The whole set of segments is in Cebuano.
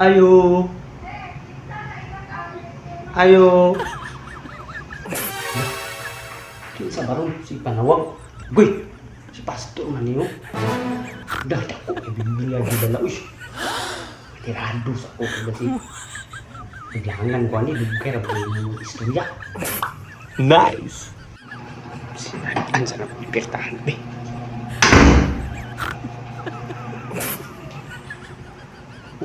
Ayo. Ayo. Kinsa ba ron? Si Panawag. Goy! Si Pastor man niyo. Dah dako kay Biblia gidala uy. Tirado sa ko kasi. Biglangan ko ani dugay ra ba yung istorya. Nice. Ansa na kong pirtahan be.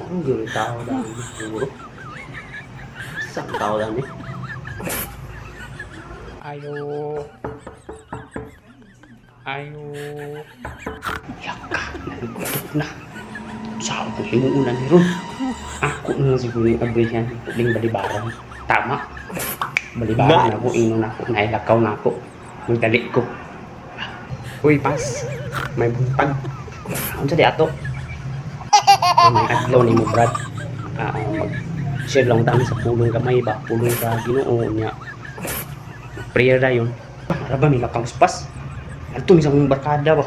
Ang gyud tao dami siguro. Sa tao dami. Ayo. Ayo. Yaka, nalugtok na. Sa ako himuunan ni ron. Ako na lang siguro yung abrihan. Ling balibaran. Tama. Balibaran Nice. ako, ingnon ako, nailakaw na ako. Magdali ko. Uy, pas. May buntag. Unsa di ato? Ah, may adlaw ni mo, Brad. Ah, mag share lang tami sa pulong kamay ba? Pulong ka Ginoo niya. Prayer na yun. Para ba may lakaw pas? Adto mi sa akong barkada ba?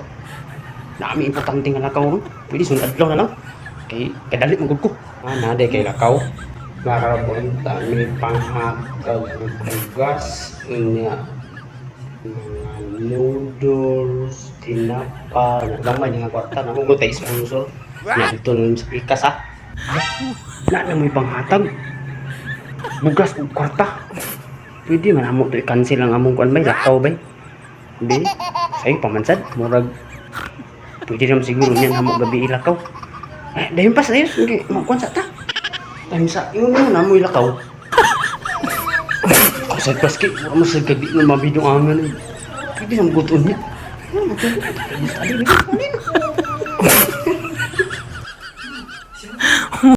Nami importante nga lakaw ron. Pwede sunod adlaw na lang. Kay kadali man gud ko. Ah, nade kay lakaw. Marabon ta mi panghatag og bugas unya mga noodles, tinapa, gamay nga kwarta na ko tay sponsor. Nya dito na sa pikas ha. Na na may panghatag. Bugas ug kwarta. Pwede man amo to i-cancel ang among kuan bay lakaw bay. Di, sayo pamansad, murag pwede naman siguro niyan amo gabi ilakaw. Eh, dayon pas ayos, hindi magkuan sa ta. Time sa ingon mo na mo ilakaw. Kasad pas kay mura mo sa gabi nga mabidong angan eh. Pwede naman guton niya. Ano mo to? Tadi, tadi, tadi.